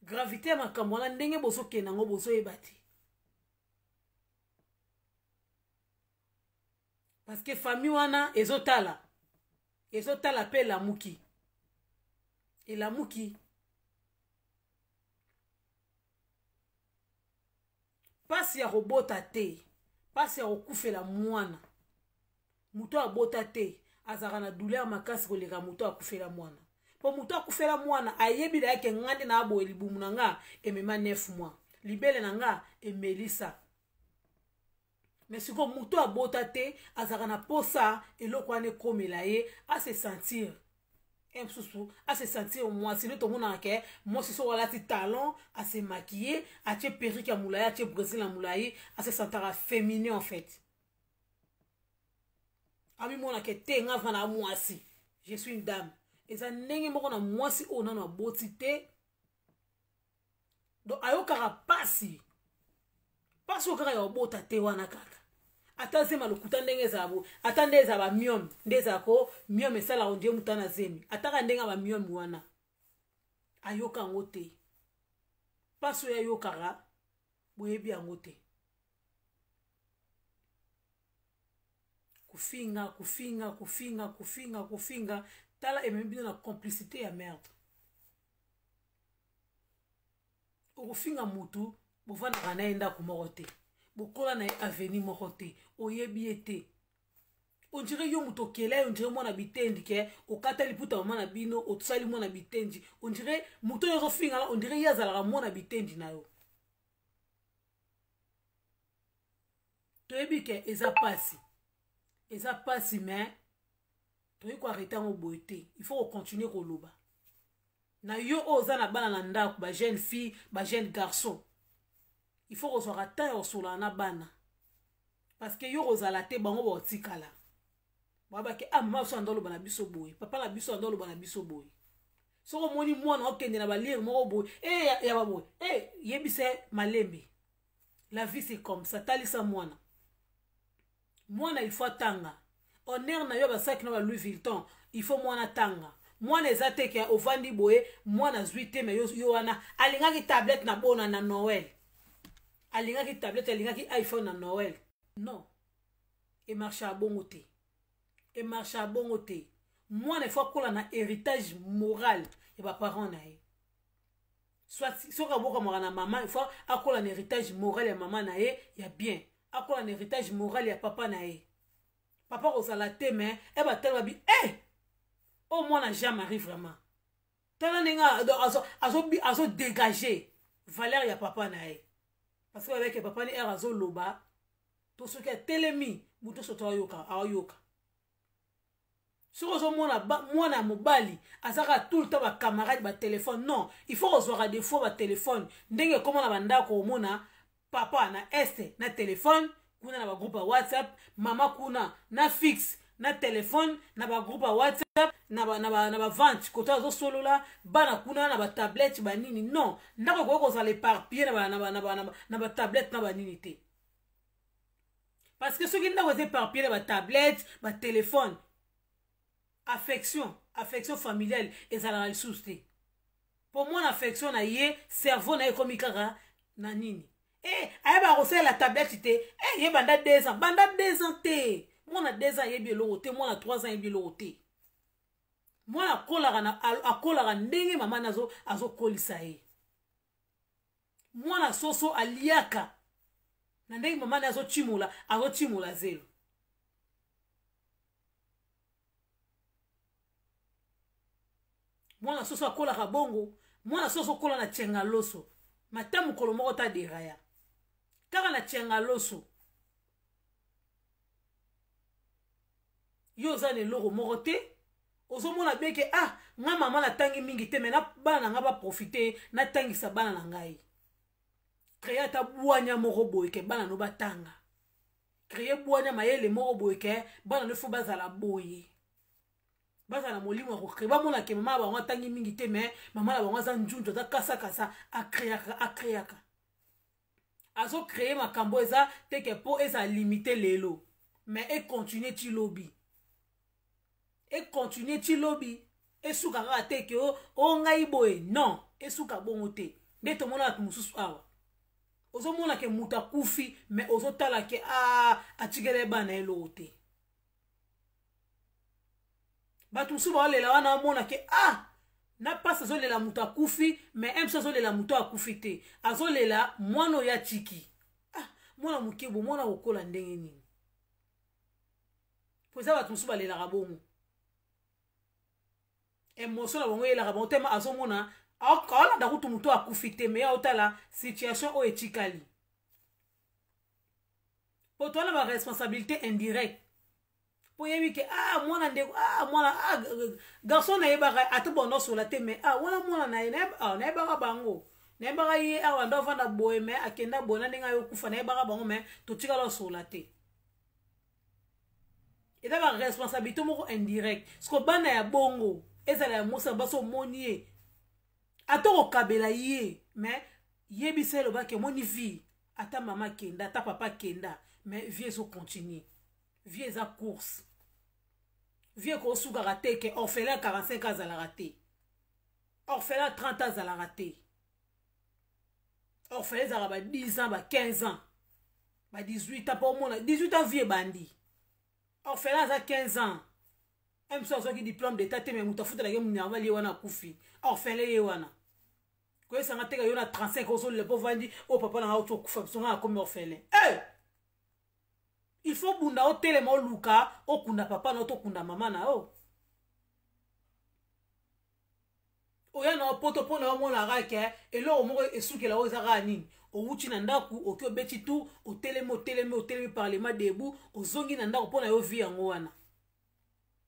Gravité ya makambo wana ndenge bozokende yango, bozoyeba te, parce que famille wana ezotala, ezotala mpe elamuki, elamuki. Mpasi ya kobota te, mpasi ya kokufela mwana. Moto abota te azalaka na douleur makasi koleka moto akufela mwana, mpo moto akufela mwana ayebi na yake: nga nde na aboye, libumu na nga emema 9 mois, libele na nga emelisa. Mais sikoyo moto abota te azalaka na posa eloko wana ekomela ye, ase sentir mosusu, ase sentir mwasi. Nde tomonaka ke mwasi soki alati talon, ase maquille, atie perruque ya molai, atie brésil ya molai, ase sentaka féminin en fait. Amimonaka te: nga va na mwasi, je suis une dame. Eza ndenge moko na mwasi oyo nano aboti te. Donc ayokaka pasi. Pasi oyo kaka ya obota te wana kaka. Ata zema lokuta ndenge ezala bo, ata nde ezala ba myome, nde ezala ko myome esalaka ondie moto ana zemi. Ataka ndenge ya ba myome wana. Ayoka yango te. Pasi oyo ayokaka boyebi yango te. Kofinga, kofinga, kofinga, kofinga, kofinga, tala ememi bino na complicité ya merde. Okofinga mutu bovandaka na ye ndako moko te, bokola na ye avenue moko te, oyebi ye te. On dirait yo moto okela ye, on dirait mwana bitendi ke okata liputa mama na bino, osali mwana bitendi. On dirait moto oyo ozofinga na, on dirait ye azalaka mwana bitendi na yo. Toyebi ke eza pasi, eza pasi, mais toyei koarrete yango boye te. Il faut kocontinue koloba na yo oyo oza na bana na ndako, ba jeune fille, ba jeune garçon. Il faut kozwaka temps ya kosolana na bana, parce que yo kozala te, bango baotikala babake. Ah, mama biso ando aloba na biso boye, papa na biso ando aloba na biso boye. Soki omoni mwana okende na balire moko boye, e ya baboye, e yebisa malembe, la vie c'est comme ça. Talisa mwana, mwana il faut atanga honneur na yo, basaki na ba Louis Vuitton, il faut mwana tanga. Mwana eza te ke ovandi boye, mwana azwi te, me yo, yo wana alingaki tablette na bona na Noël, alingaki tablette, alingaki iPhone na Noël. Non, emarche ya bongo te, emarche ya bongo te. Mwana il faut akola na héritage moral ya baparent na ye. Soit soki abokamaka na mama, il faut akola na héritage moral ya mama na ye ya bien, akola na héritage moral ya papa na ye. Papa kozala te, mais e batala babi e o mwana Jean Marie vraiment, tala ndenge azodégage valeur ya papa na ye, parce que babeke papa ni ere azoloba to soki atelemi, moto nyonso to ayoka, aoyoka. Soki ozomona mwana ya mobali azalaka tout le temps bacamarade, batelefone, non, il faut kozwaka des fois batelefone. Ndenge ekóma na bandako, omona papa na este na telefone kuna na bagroupe ya WhatsApp, mama kuna na fixe na telefone na bagroupe ya WhatsApp, na bavente koto azosolola, bana kuna na batablette banini. Non, ndako ekoki kozala éparpillé na batablette na banini te, parce que soki ndako eza éparpillé na batablette, batelefone, affection familiale ezalaka lisusu te. Po mwana, affection na ye, cerveau na ye ekomi kaka na nini? E ayebaka kosalela tablette te. E ye banda 2 ans, banda 2 ans te, mwana 2 ans ayebi eloko te, mwana 3 ans ayebi eloko te. Mwana akolaka, akolaka ndenge mama na azokolisa ye. Mwana soso aliaka na ndenge mama na azotimola, azotimola zelo. Mwana soso akolaka bongo. Mwana soso akola na tienga loso, mata mokolo moko ta deraya kaka na tienga loso. Yo oza na eloko moko te, ozomona bien ke ah, nga mama natangi mingi te, me na bana na nga baprofite, natangisa bana na ngai. Créer ata bwanya moko boye ke bana no batanga. Créer bwanya, mayele moko boye ke bana no fo bazala boye, bazala na molimo ya kocrée. Bamona ke mama na bango atangi mingi te, me mama na bango aza njunju, aza kasakasa, acréaka, acréaka, azocrée makambo. Eza te ke mpo eza limité lelo, mais econtinue ti lobi, econtinue ti lobi. Esuka kaka te ke o ngai boye, non, esuka bongo te. Nde tomona bato mosusu awa, ozomona ke moto akufi, mais ozotala ke a atikela ye bana eloko te. Bato mosusu baolela wana, omona ke ah, na mpasi, azolela moto akufi, mais mso azolela moto akufi te, azolela mwana oyo atiki. Ah, mwana moke bo, mwana kokola ndenge nini? Po eza bato mosusu balelaka bongo, émotion na bango eyelaka bango tema. Azomona, aolanda kutu moto akufi te, mais aotala situation oyo etikali. Po towana baresponsabilité indirecte, po oyebi ke ah, mwana ndeko, ah, mwana, ah, garçon nayebaka ata bondo osola te, mais ah, wana mwana na ye nayebaka bango, nayebaka ye awa ndo avanda boye, mais akenda boye na ndenge ayokufa, nayebaka bango, mais totikala osola te. Eza baresponsabilité moko indirect. Siko bana ya bongo Ezala ya mwasi na basi omoni ye, ata okokabela ye, mais yebisa ye, lobaki omoni vie, ata mama akenda, ata papa akenda, mais vie ezocontinue. Vie eza course, vie ekosukaka te ke orphelin 45 azalaka te, orphelin 30 azalaka te. Orphelin ezalaka ba 10 ans, ba 15 ans, ba 18 ans. Mpo omona 18 ans, vie ebandi. Orphelin aza 15 ans, mosu azwaki diplôme d'état te, mais moto afutelaki minerval ye wana akufi, orphelin ye wana. Koyesanga teka yo na 35, ozolela mpo ovandi oyo papa nanga oti okufa, biso nga akomi orphelin. Hey! Il faut bunda, otelema, oluka okunda papa na yo, tokunda mama na yo. Oya na poto mpo na omonaka ke eloko moko esukela oyo eza kaka nini? Owuti na ndako, oki obeti tour, otelemi, otelemi, otelemi, parlement debout, ozongi na ndako. Mpo na yo vie yango wana,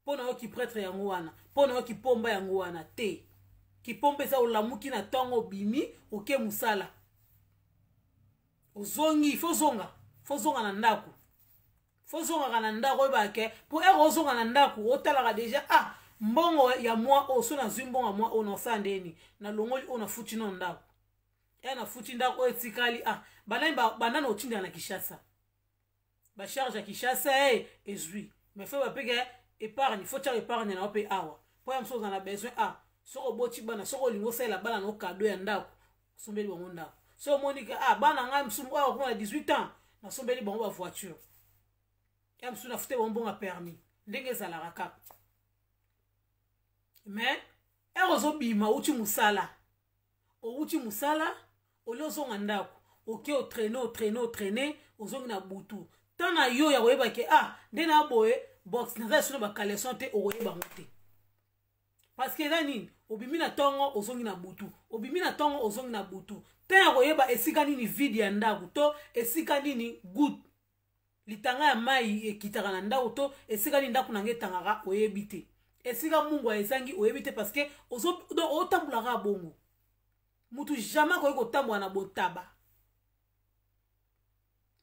mpo na yo kiprêtre yango wana, mpo na yo kipomba yango wana te. Kipomba eza olamuki na ntongo, obimi, oke mosala, ozongi. Fo zonga, fo zonga na ndako, fo zongaka na ndako. Oyebaka ke mpo ere ozonga na ndako, otalaka déjà: ah, mbongo ya mwa oyo, so nazwi mbongo ya mwa oyo, nasala ndeni? Nalongoli oyo, nafuti no ndako e nafuti ndako oyo etikali. Ah, banani banani otindela na Kinshasa, bacharge ya Kinshasa e ezwi. Mais faut bapeke épargne, faut tiaka épargne na yo mpe awa, mpo ya mosu oza na besoin. Ah, soki oboti bana, soki olingi osalela bana na cadeau ya ndako, osombeli bango ndako. So omoni ke ah, bana ngai mosusu oyo akoma na 18 ans, nasombeli bango bavoiture ya mosusu, nafute bango mbongo ya permis, ndenge ezalaka kaka. Mais ere ozobima, outi mosala, owuti mosala, olie, ozonga ndako, oke otraîne, otraîne, otraîne, ozongi na butu, ntan na yo ya koyeba ke ah, nde na boye box naza esu na bacaleçon te, okoyeba yango te. Parce que eza nini? Obimi na ntongo, ozongi na butu, obimi na ntongo, ozongi na butu. Ntan ya koyeba esika nini vide ya ndako, to esika nini goutte litanga ya mai ekitaka na ndako, to esika nini ndako na ngai etangaka, oyebi te. Esika mungwa ezangi, oyebi te, parce que otambolaka bongo. Mutu jamais akoki kotambola na botaba,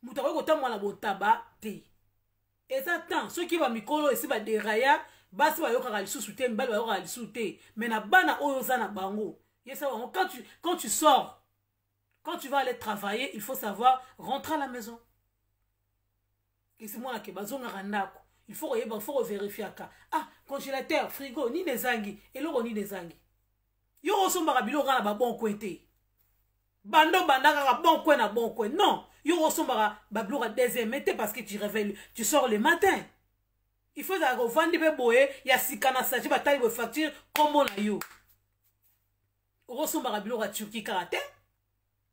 moto akoki kotambola na botaba te. Eza temps soki bamikolo esi baderaya, basi bayokaka lisusu te, mibali bayokaka lisusu te. Mais na bana oyo oza na bango, yesa bango: quand tu sors, quand tu vas aller travailler, il faut savoir rentrer à la maison. Esi mwana ke bazongaka ndako, il faut koyeba, il faut kovérifiaka: ah, congélateur, frigo, nini ezangi, eloko nini ezangi. Yo osombaka biloko kaka na babon coin te, bando banda kaka bon coin na bon coin. Non, yo osombaka babiloko ya deuxième te, parce que tu réveilles, tu sors le matin, il faut ezalaka ovandi mpe boye ya sika na sachet, batali boye facture, kombo na yo. Okosombaka biloko ya Turquie kaka te.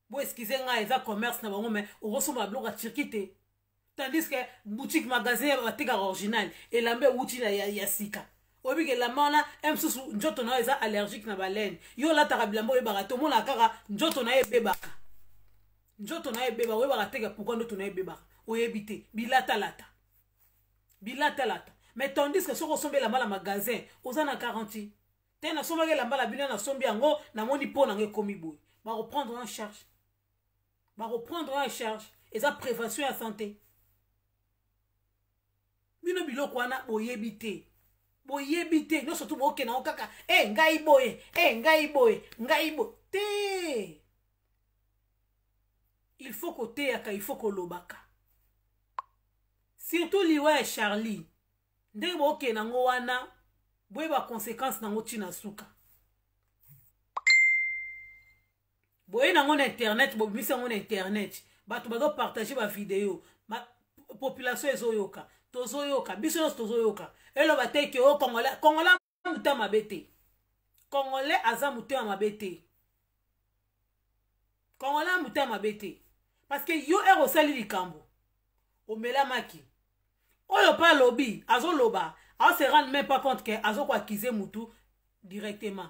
Bo excuse ngai, eza commerce na bango, mais okosombaka biloko ya Turquie te, tandis que boutique, magasin batekaka original, elamba ewuti ya sika. Oyebi ke elamba wana e mosusu nzoto na yo eza allergique na balaine. Yo olataka bilamba, oyebaka te, omonaka kaka nzoto na yo ebebaka, nzoto na yo ebebaka, oyebaka teke pourquoi nzoto na yo ebebaka, oyebi te. Bilatalata, bilatalata. Mais tandis que soki osombi elamba na magasin, oza na garantie te. Nasombaki elamba na bino, nasombi yango, namoni mpo nango ekomi boye, bakoprendre en charge, bakoprendre en charge. Eza prévention ya santé. Bino biloko wana boyebi te, boyebi te. Nyonso tu bookende yango kaka e ngai boye, e ngai boye, ngai boye te. Il faut koteyaka, il faut kolobaka, surtout liwa ya Charlie, ndenge bookende yango wana, boyeba conséquence nango ntina suka. Boye nango na internet, bobimisi yango na internet, bato bazopartage bavideo, population ezoyoka, tozoyoka, biso nyonso tozoyoka. Eloba te ke o Congolais, Congolais motema mabe te. Congolais aza motema mabe te, Congolais motema mabe te. Parce que yo ere osali likambo, omelamaki oyo mpe alobi, azoloba, aose rendre même pas compte ke azokoaccuser mutu directement.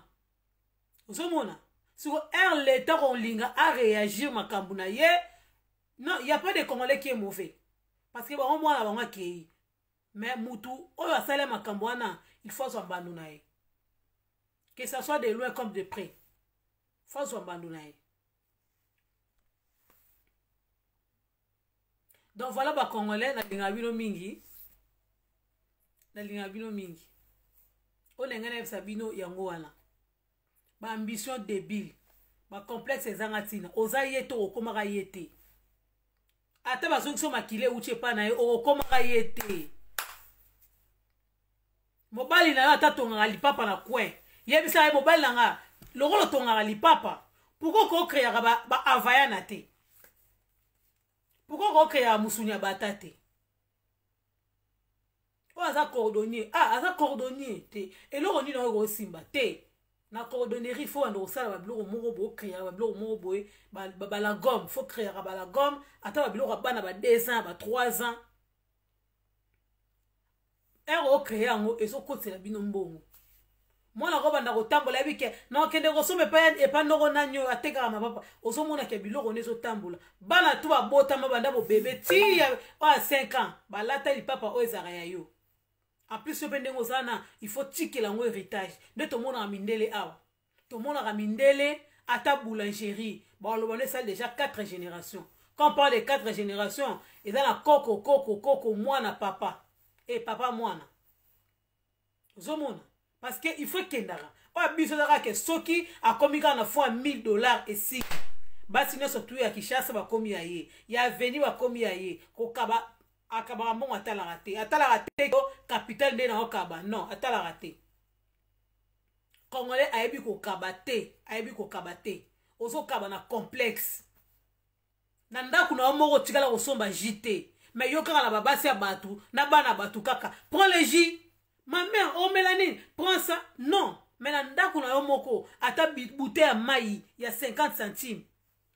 Ozomona siko ere leta kolinga aréagir makambo na ye. Non, y a pas de Congolais qui est mauvais, parce que bango mwana bango akei, mais mutu oyo asali makambo wana, il faut azwa mbando na ye, que ça soit de loin comme de près, faut azwa mbando na ye. Donc voilà, bacongolais, nalingaka bino mingi, nalingaka bino mingi. Oyo na ngai nayebisa bino yango wana. Ba ambition débile, ba complexe ezanga ntina. Oza ye te, okomaka ye te. Ata bazongisi yo makila euti epai na ye, okokomaka ye te. Mobali na yo ata tongaka lipapa na coin, yebisa ye: "Mobali na nga, lokola otongaka lipapa, pourquoi okocréaka ba Havaianas te? Pourquoi okocréaka mosuni ya bata te?" Oyo aza cordonnier, ah, aza cordonnier te. Eloko nini oyo kosimba te na cordonnerie? Faut banda kosala babiloko moko boye, ocréaka babiloko moko boye, balagome. Faut créaka balagome, ata babiloko ya bana ba 2 ans, ba 3 ans. Ere ocréer yango, ezokotela bino mbongo. Mwana kobanda kotambola, yebi ke nakokende kosomba epa ndoko nani oyo atekaka mapapa. Ozomonaka biloko nde ezotambola. Bana tu babotama banda bobebe ti oyo ya 5 ans, balata lipapa oyo ezalaka ya yo. En plus, yo mpe ndenge oza na, il faut tikela yango héritage. Nde tomonaka mindele awa, tomonaka mindele, ata boulangerie, baloba no esali déjà 4 générations. Quand on parle de 4 générations, eza na koko, koko, koko, mwana, papa e papa, mwana. Ozomona, parce que il faut ekendaka. Oyo biso eza kaka soki akomi kaka na fois 1000 $, esika basi nyonso tu ya Kinshasa bakomi ya ye, ya aveni bakomi ya ye. Kokaba, akabaka mbongo, atalaka te, atalaka te capital nde na okaba. Non, atalaka te. Congolais ayebi kokaba te, ayebi kokaba te. Ozokaba na complexe. Na ndako na yo moko otikala kosomba jus te, mais yo kaka na babasi ya bato, na bana bato kaka: "Prends le jus, ma mère, omela nini? Prends ça." Non, mais na ndako na yo moko, ata bouteille ya mai ya 50 centime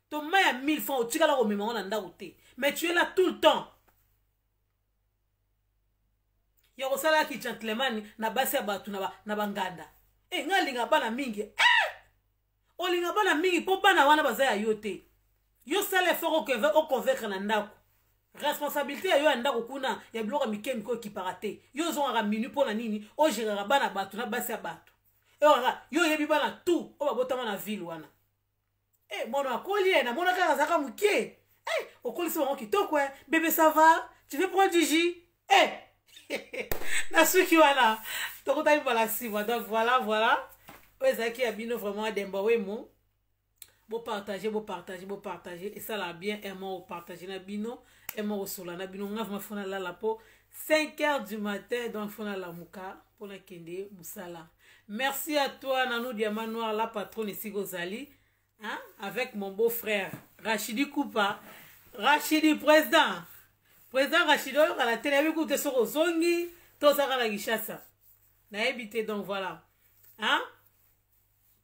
to mai ya 1000 francs, otikala komema ngo na ndako te. Mais tu es là tout le temps ya kosalaki gentleman na basi ya bato, na banganda. E, ngai alinga bana mingi. Eh! Olinga bana mingi mpo bana wana baza ya yo te. Yo sala effort oconvaincre na ndako. Responsabilité ya yo ya ndako kuna, ya biloko ya mike mike, okipaka te. Yo ozongaka minuit mpo na nini? Ogéraka bana bato na basi ya bato. Eyokaka yo, oyebi bana tout oyo babotama na ville wana. E, mwana akoli, ye namona kaka azalaka moke. E, okolisi bango kitoko. E, bébé, ça va? Tu veux prendre du jus? E, na suki wana, tokotaki mbala nsima. Donc voilà, voilà, oyo ezalaki ya bino vraiment Demba Wemo. Bopartage, bopartage, bopartage, esalaka bien. Emo opartage na bino, emo kosola na bino. Nga vraiment faut nalala mpo 5 heures du matin, donc faut nalamuka mpo nakende mosala. Merci à toi, Nanou Diamant Noir, la patronne, esika ozali, hein? Avec mon beau-frère Rachidi Koupa, Rachidi président, président Rachidi. Oyokana te, nayebi kutu te soki ozongi to ozaka na Kinshasa, nayebi te. Donc voilà, hein?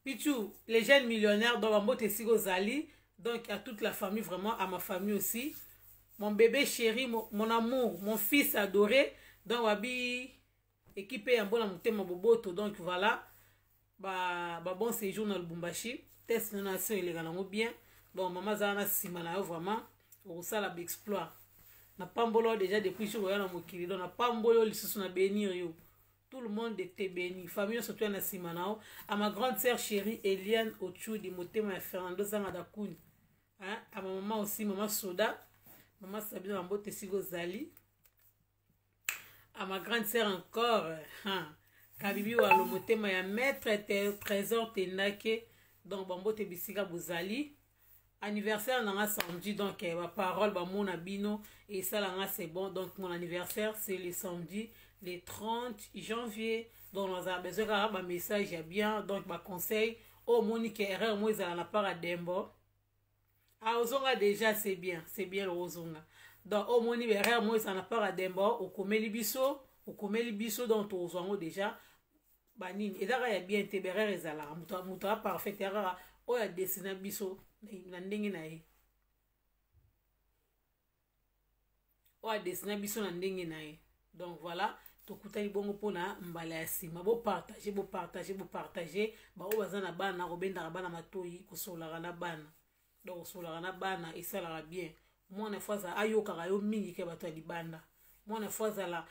Pichu, les jeunes millionnaires, donc bambote esika ozali. Donc à toute la famille, vraiment à ma famille aussi, mon bébé chéri, mon amour, mon fils adoré. Donc babi équipe yango na motema boboto. Donc voilà, ba bon séjour na Lubumbashi. Test na nation eleka nango bien. Donc mama azala na nsima na yo, vraiment okosala baexploit. Napamboli yo déjà depuis jour oya na mokili. Donc napamboli yo lisusu, na bénir yo. Tout le monde était béni, famille nyonso toya na nsima na yo. À ma grande sœur chérie Eliane Ochudi, motema ya Fernando Zanga Dakuni, hein? À ma maman aussi, mama Soda, mama Sabine, bambote esika ozali. À ma grande sœur encore, hein? Kabibi Walo, motema ya maître Trésor Tendake. Donc bambote bisika bozali. Anniversaire nanga samedi, donc eh, baparole bamona bino esalanga, c'est bon. Donc mon anniversaire, c'est le samedi le 30 janvier. Donc nazala besoin kaka bamessage ya bien, donc baconseil oyo omoni ke erreur mo ezala na part ya Dembo. Ah, ozonga déjà, c'est bien, c'est bien. Ozonga, donc omoni baerreur mo ezala na part ya Dembo, okomeli biso, okomeli biso. Donc tozwa yango déjà. Banini eza kaka ya bien te, baerreur ezalaka. Moto aza parfait ya kaka oyo adesina biso na ndenge na ye, oyo adesina biso na ndenge na ye. Donc voilà, tokutani bongo mpona mbala ya nsima. Bopartage, bopartage, bopartage. Baoyo baza na bana, kobendaka bana matoi, kosololaka na bana. Donc kosololaka na bana esalaka bien. Mwana faut azala ayokaka yo mingi ke bato ya libanda. Mwana faut azala,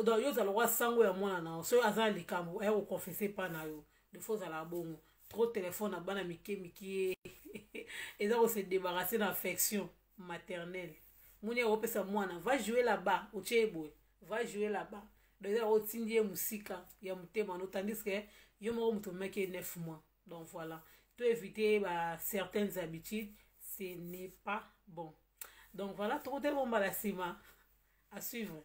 donc yo ozala lokwa sango ya mwana na yo. Soki aza na likambo, aya koconfesser mpa na yo. De faut ozalaka bongo. Trop téléphone na bana mike mike eza kose débarrasser na affection maternelle. Moni akopesa mwana: "Va jouer là-bas." Otie ye boye: "Va jouer là-bas." Donc eza otindi ye mosika ya motema no, tandis que yo moko moto omemaki ye 9 mois. Donc voilà, to éviter ba certaines habitudes, ce n'est pas bon. Donc voilà, tokoteli bombala nsima. À suivre.